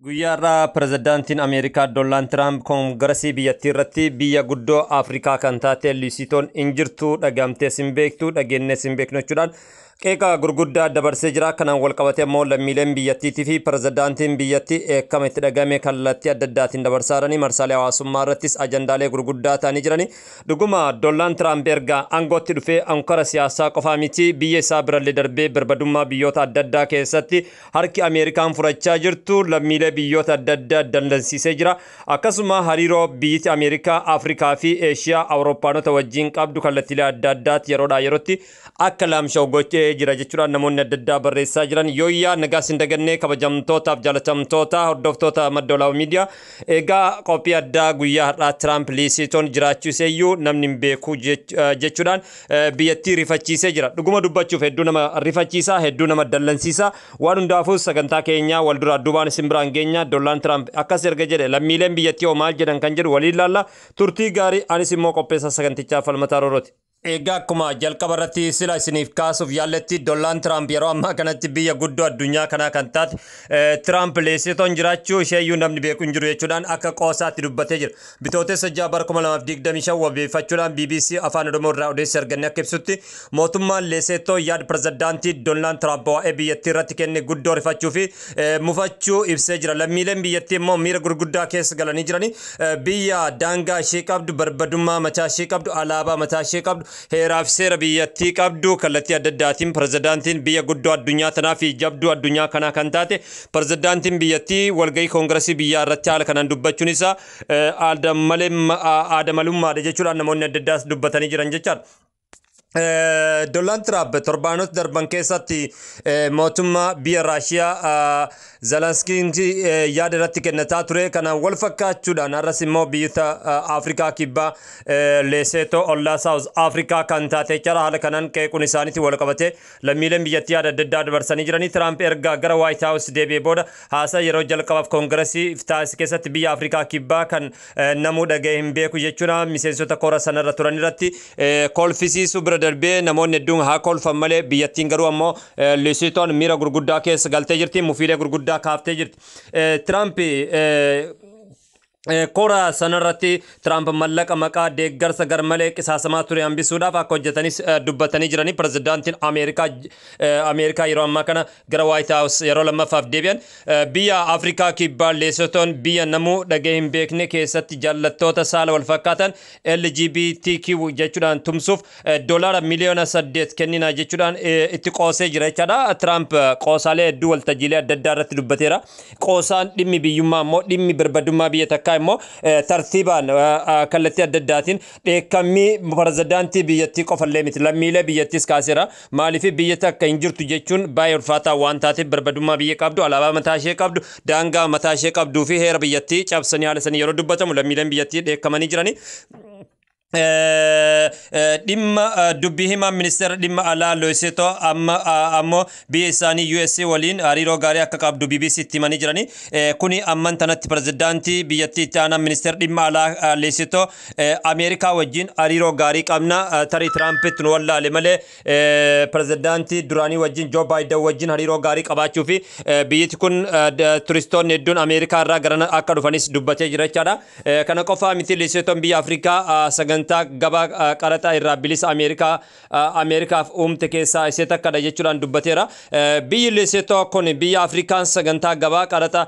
Guyyaa har'aa pirezidaantiin Ameerikaa Doonaald Tiraamp koongiresii biyyattii irratti biyya guddoo Afrikaa kan taate Liisitoon hin jirtu, dhagamtees hin beektu, dhageenyees hin beeknu jechuudhaan qeeqa gurguddaa dabarsee jira. Kanaan wal qabatee immoo lammiileen biyyattiitii fi pirezidaantiin biyyattii eekkama itti dhagame kallattii adda addaatiin dabarsaa jiranii, marsaalee hawaasummaa irrattis ajandaalee gurguddaa ta'anii jiranii. Dhuguma Doonaald Tiraamp erga aangootti dhufee ankora siyaasaa qofaa miti, biyya isaa birallee darbee barbadummaa biyyoota adda addaa keessatti harki Ameerikaan furachaa jirtu lammiilee biyyoota adda addaa dallansiisee jira. Akkasuma hariiroo biyyi Ameerikaa, Afrikaa fi Eeshiyaa Awurooppaanota wajjin qabdu kallattiilee adda addaatti yeroodhaa yerootti akka laamsha'u gochee jira jechuudhaan namoonni adda addaa barreessaa jiran. Yooyyaa, nagaa sin dagannee, kabajamtootaaf jaalatamtoota hordoftoota Madda Olaanoo Miidiyaa. Egaa qophii addaa guyyaa har'aa Tiraamp Liisitoon jiraachuu iseeyyuu namni hin beeku jechuudhaan biyyattii rifachiisee jira. Dhuguma dubbachuuf hedduu nama rifachiisa, hedduu nama dallansiisa. Waan hundaafuu sagantaa keenya wal duraa duubaan isin biraan geenya. Doonaald Tiraamp akkas erga jedhe lammiileen biyyattii hoo maal jedhan kan jedhu waliin ilaalla. Turtii gaarii. Anis immoo qopheessa sagantichaa Falmataa Roorooti. Egaa akkuma jalqaba irratti sila isiniif kaasuuf yaalletti, Doonaald Tiraamp yeroo ammaa kanatti biyya guddoo addunyaa kanaa kan taate Tiraamp Leesitoon jiraachuu isheeyyuu namni beeku hin jiru jechuudhaan akka qoosaatti dubbatee jira. Bitootessa 6 bara 2025 wabeeffachuudhaan BBC Afaan Oromoo irraa odeessa arganne akka ibsutti, mootummaan Leesetoo yaada pirezidaantii Doonaald Tiraamp waa'ee biyyattii irratti kenne guddoo rifachuu fi mufachuu ibsee jira. Lammiileen biyyattii immoo miira gurguddaa keessa galanii jirani. Biyya daangaa ishee qabdu, barbadummaa mataa ishee qabdu, alaabaa mataa ishee qabdu, heeraaf seera biyyattii qabdu kallattii adda addaatiin pirezidaantiin biyya guddoo addunyaa tanaa fi jabduu addunyaa kanaa kan taate pirezidaantiin biyyattii walgahii koongiresii biyyaa irratti haala kanaan dubbachuun isaa aadamalummaadha jechuudhaan namoonni adda addaas dubbatanii jiran jechaadha. Doonaald Tiraamp torbaanota darban keessatti mootummaa biyya Raashiyaa Zelenskiin yaada irratti kennataa ture. Kanaan wal fakkaachuudhaan har'as immoo biyyoota Afrikaa Kibbaa Leeseetoo ollaa South Afrikaa kan taate jechaadha. Haala kanaan qeequun isaaniitiin wal qabate lammiileen biyyattii yaada adda addaa dabarsanii jiranii. Tiraamp erga gara White House deebi'ee booda haasaa yeroo jalqabaaf koongiresii taasise keessatti biyya Afrikaa Kibbaa kan namuu dhaga'ee hin beeku jechuudha miseensota kora sanarra turan irratti kolfisiisuu bira darbee, namoonni hedduun haa kolfan malee biyyattiin garuu ammoo Leeseetoon miira gurguddaa keessa galtee jirti, mufiilee gurguddaa kaaftee jirti. Tiraamp kora sanarratti Tiraamp mallaqa maqaa deeggarsa garmalee qisaasamaa ture hambisuudhaaf akka hojjetanis dubbatanii jiranii. Pirezidaantiin Ameerikaa yeroo ammaa kana gara White House yeroo lammaffaaf deebi'an biyya Afrikaa Kibbaa Leesotoon biyya namuu dhagee hin beekne keessatti jaallattoota saala wal fakkaatan LGBTQ jechuudhaan tumsuuf doolaara miliyoona 8 kennina jechuudhaan itti qoosee jira jechaadha. Tiraamp qoosaalee hedduu waltajjiilee adda addaa irratti dubbateera. Qoosaan dhimmi biyyummaa immoo, dhimmi birmadummaa biyya takkaa immoo tartiibaan kallattii adda addaatiin dheekkammii pirezidaantii biyyattii qofallee miti, lammiilee biyyattiis kaaseera. Maaliif biyya takka hin jirtu jechuun baay'ee ulfaataa waan taateef, birmadummaa biyya qabdu, alaabaa mataa ishee qabdu, daangaa mataa ishee qabduu fi heera biyyattii cabsanii haala sanii yeroo dubbatamu lammiileen biyyattii dheekkamanii jiranii. Dhimma dubbii himaa ministeera dhimma alaa Leesetoo amma ammoo biyya isaanii USA waliin hariiroo gaarii akka qabdu BBC itti himanii jiranii. Kuni amman tanatti pirezidaantii biyyattii itti aanaa ministeera dhimma alaa Leesetoo Ameerikaa wajjin hariiroo gaarii qabna, tarii Tiraampitti nu wallaale malee pirezidaantii duraanii wajjin, Joo Baayiden wajjin hariiroo gaarii qabaachuu fi biyyatti kun turistoonni hedduun Ameerikaa irraa gara akka dhufanis dubbatee jira jechaadha. Kana qofaa miti, Leesetoon biyya Afrikaa sagantaa gabaa qaraxaa irraa bilisa Ameerikaaf uumte keessaa ishee takkadha jechuudhaan dubbateera. Biyyi Leesetoo kun biyya Afrikaan sagantaa gabaa qaraxa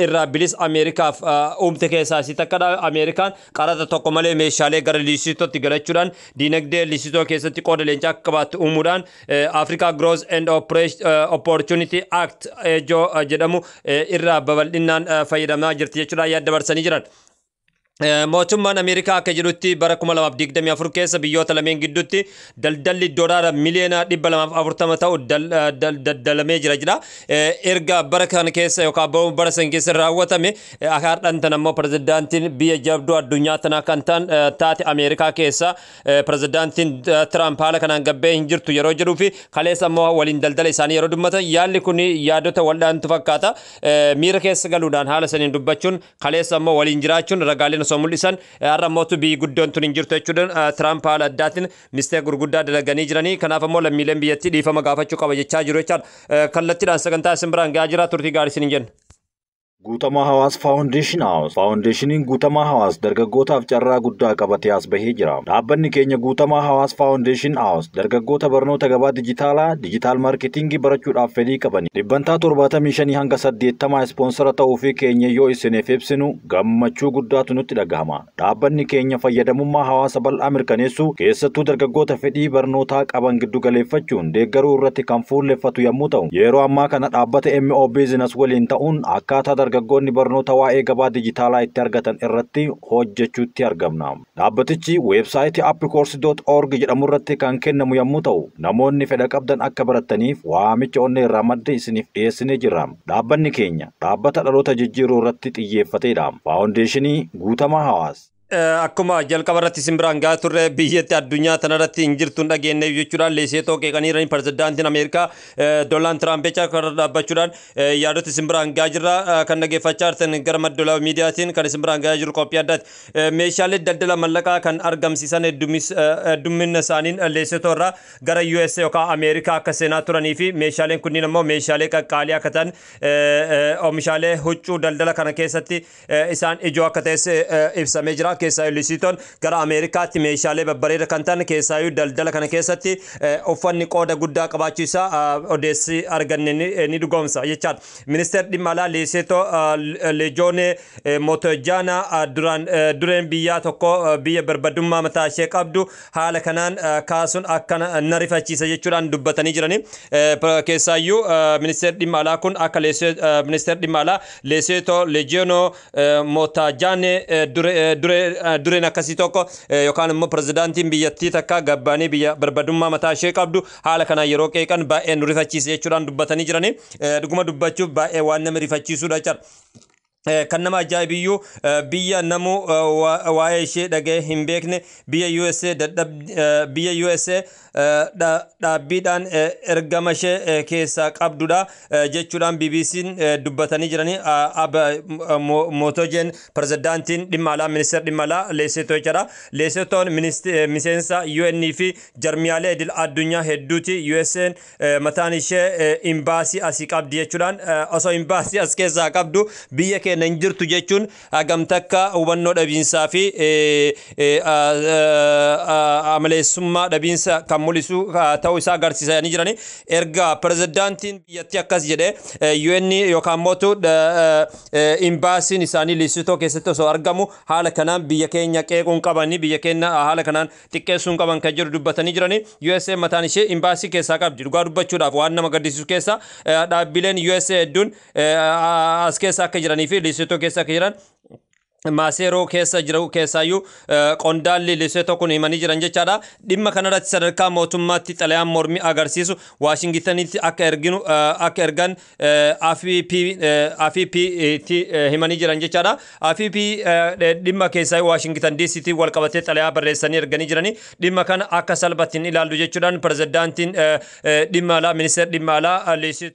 irraa bilisa Ameerikaaf uumte keessaa ishee takkadha. Ameerikaan qaraxa tokko malee meeshaalee gara Leesotootti galachuudhaan diinagdee Leesotoo keessatti qooda leencaa akka qabaattu uumuudhaan Africa Growth and Opportunity Act ejoo jedhamu irraa babal'inaan fayyadamaa jirti jechuudhaan yaada dabarsanii jiran. Mootummaan Ameerikaa akka jedhutti bara 2024 keessa biyyoota lameen gidduutti daldalli doolaara miliyoona 240 ta'u daldalamee jira jedha. Erga bara kana keessa yookaan bara san keessa raawwatame har'an tan ammoo pirezidaantiin biyya jabduu addunyaa tanaa kan ta'an taate Ameerikaa keessa pirezidaantiin Tiraamp haala kanaan gabbee hin jirtu yeroo jedhuu fi kaleessa ammoo waliin daldala isaanii yeroo dubbatan, yaalli kun yaadota wal'aantu fakkaata. Miira keessa galuudhaan haala saniin dubbachuun, kaleessa ammoo waliin jiraachuun ragaaleen osoo mul'isan, har'a mootu biyyi guddoon tun hin jirtu jechuudhaan Tiraamp haala addaatiin mistee gurguddaa dalaganii jiranii. Kanaaf ammoo lammiileen biyyattii dhiifama gaafachuu qaba jechaa jiru jechaadha. Kallattiidhaan sagantaa isin biraan gahaa jira. Turtii gaarii isin hin jenna. Guutamaa Hawaas Foundation House. Faawundeeshiniin Guutamaa Hawaas dargaggootaaf carraa guddaa qabatee as bahee jira. Dhaabbanni keenya Guutamaa Hawaas Foundation House dargaggoota barnoota gabaa dijitaalaa, digital marketingii barachuudhaaf fedhii qaban 75% hanga 80% ispoonsara ta'uu fi keenya yoo isiniif ibsinu gammachuu guddaatu nutti dhagahama. Dhaabbanni keenya fayyadamummaa hawaasa bal'aa mirkaneessuu, keessattuu dargaggoota fedhii barnootaa qaban giddu galeeffachuun deeggaruu irratti kan fuulleffatu yommuu ta'u, yeroo ammaa kana dhaabbata MO Business waliin ta'uun akkaataa dargaggoonni barnoota waa'ee gabaa dijitaalaa itti argatan irratti hojjechuutti argamna. Dhaabbatichi weebsaayitii appcourse.org jedhamu irratti kan kennamu yommuu ta'u, namoonni fedha qabdan akka barataniif waamicha onnee irraa madde isiniif dhiyeessinee jirra. Dhaabbanni keenya dhaabbata dhaloota jijjiiruu irratti xiyyeeffatedha. Faawundeeshinii Guutamaa Hawaas. Akkuma jalqaba irratti isin biraan gahaa turre, biyyatti addunyaa tanarratti hin jirtu hin dhageenye jechuudhaan Leeseetoo qeeqaniirani pirezidaantiin Ameerikaa Doonaald Tiraamp jecha karra dhaabbachuudhaan yaadota isin biraan gahaa jirra. Kan dhaggeeffachaa jirtan gara madda miidiyaatiin kan isin biraan gahaa jiru qophii addaati. Meeshaalee daldala mallaqaa kan argamsiisan heddummina isaaniin Leeseetoo irraa gara USA yookaan Ameerikaa akka seenaa turanii fi meeshaaleen kunniin ammoo meeshaalee qaqqaalii akka ta'an, oomishaalee huccuu daldala kana keessatti isaan ijoo akka ta'es ibsamee jira. Keessaayyuu Liisiitoon gara Ameerikaatti meeshaalee babbareeda kan ta'an, keessaayyuu daldala kana keessatti uffanni qooda guddaa qabaachuu isaa odeessi arganne ni dhugoomsa jechaadha. Ministeerri dhimma alaa Liiseetoo Leejoonee Mootojaana duraan dureen biyyaa tokko biyya barbadummaa mataa ishee qabdu haala kanaan kaasuun akkana na rifachiisa jechuudhaan dubbatanii jirani. Keessaayyuu ministeerri dhimma alaa kun akka ministeerri dhimma alaa Leeseetoo Leejoonoo Mootajaane dureen akkasii tokko yookaan immoo pirezidaantiin biyyattii takka gabbaanii biyya barbadummaa mataa ishee qabdu haala kanaan yeroo qeeqan baay'ee nu rifachiisa jechuudhaan dubbatanii jirani. Dhuguma dubbachuuf baay'ee waan nama rifachiisudha jechaadha. Kan nama ajaa'ibiyyuu biyya namu waa'ee ishee dhaga'ee hin beekne, biyya USA, biyya USA dhaabbiidhaan ergama ishee keessaa qabdudha jechuudhaan BBC'n dubbatanii jiranii. Mootojeen pirezidaantiin dhimma alaa, ministeera dhimma alaa Leesetoo jechaadha. Leesetoon miseensa UN fi jarmiyaalee idil addunyaa hedduuti. USA'n mataan ishee imbaasii asii qabdi jechuudhaan, osoo imbaasii as keessaa qabdu biyya keenya hin jirtu jechuun hagam takka hubannoo dhabiinsaa fi amaleessummaa dhabiinsa kan mul'isu ta'uu isaa agarsiisanii jirani. Erga pirezidaantiin biyyattii akkas jedhee, UN yookaan mootu imbaasiin isaanii Liisitoo keessatti osoo argamu haala kanaan biyya keenya qeequun qabanii, biyya keenya haala kanaan xiqqeessuun qaban kan jiru dubbatanii jirani. USA mataan ishee imbaasii keessaa qabdi. Dhugaa dubbachuudhaaf waan nama gaddisiisu keessa dhaabbileen USA hedduun as keessa akka jiranii fi Liisitoo keessa akka jiran, Maaseeroo keessa jiru keessaayyuu qondaalli Liseetoo kun himanii jiran jechaadha. Dhimma kanarratti sadarkaa mootummaatti xalayaan mormii agarsiisu Waashingitanitti akka erginu akka ergan AFP himanii jiran jechaadha. AFP dhimma keessaayyuu Waashingitan DCT wal qabatee xalayaa barreessanii erganii jiranii, dhimma kana akka salphatti hin ilaallu jechuudhaan pirezidaantiin dhimma alaa, ministeerri dhimma alaa Liseetoo.